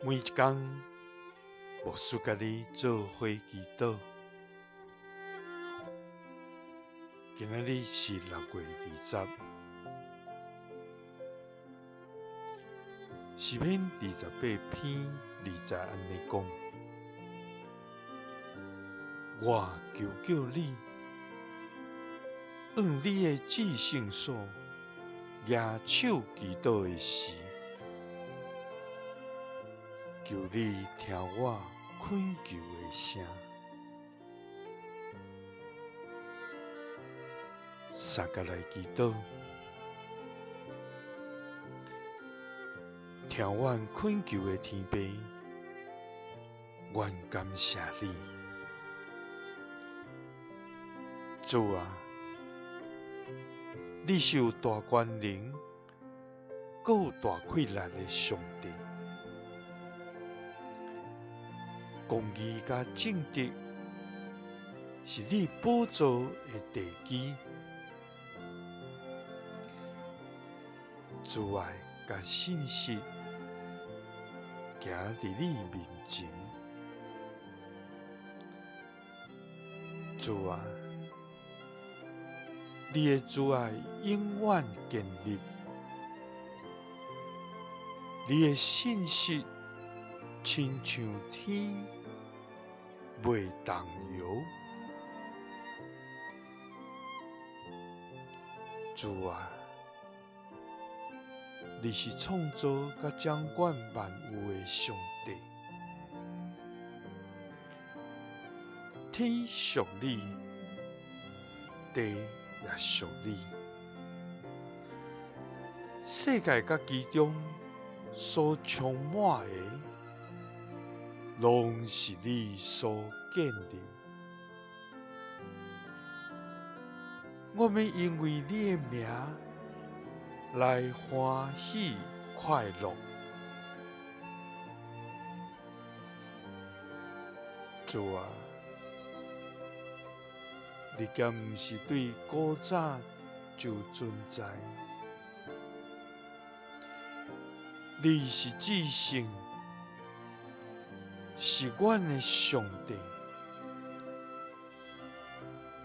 每一工，牧師佮你做伙祈禱。今仔日是6月20，詩篇28篇2節按呢講：我求叫你，往你的至聖所舉手祈禱的時，求你聽我懇求的聲。相佮來祈禱，聽阮懇求的天父，阮感謝你。主啊，你是有大權能，閣有大氣力的上帝。公義佮正直是你寶座的地基，慈愛佮信實行佇你面前。主啊，你的慈愛永遠堅立，你的信實親像天，袂動搖。主啊，你是創造佮掌管萬有的上帝，天屬你，地也屬你，世界佮其中所充滿的，攏是你所建立。我欲因為你的名來歡喜快樂。主啊，你敢毋是對古早就存在？你是至聖，是阮的上帝，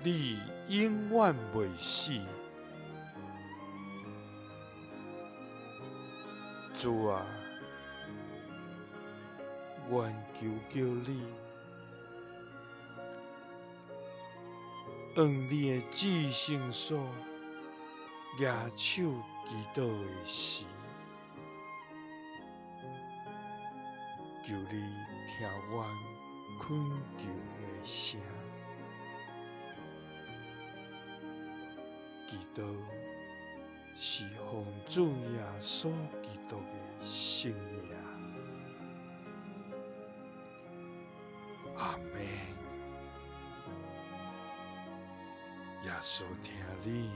你永遠袂死。主啊，阮求叫你，往你的至聖所舉手祈禱的時，求你聽阮懇求的聲。祈禱是奉主耶穌基督的聖名。阿們。耶穌疼你，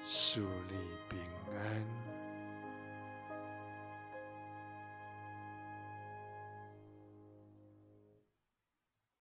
賜你平安。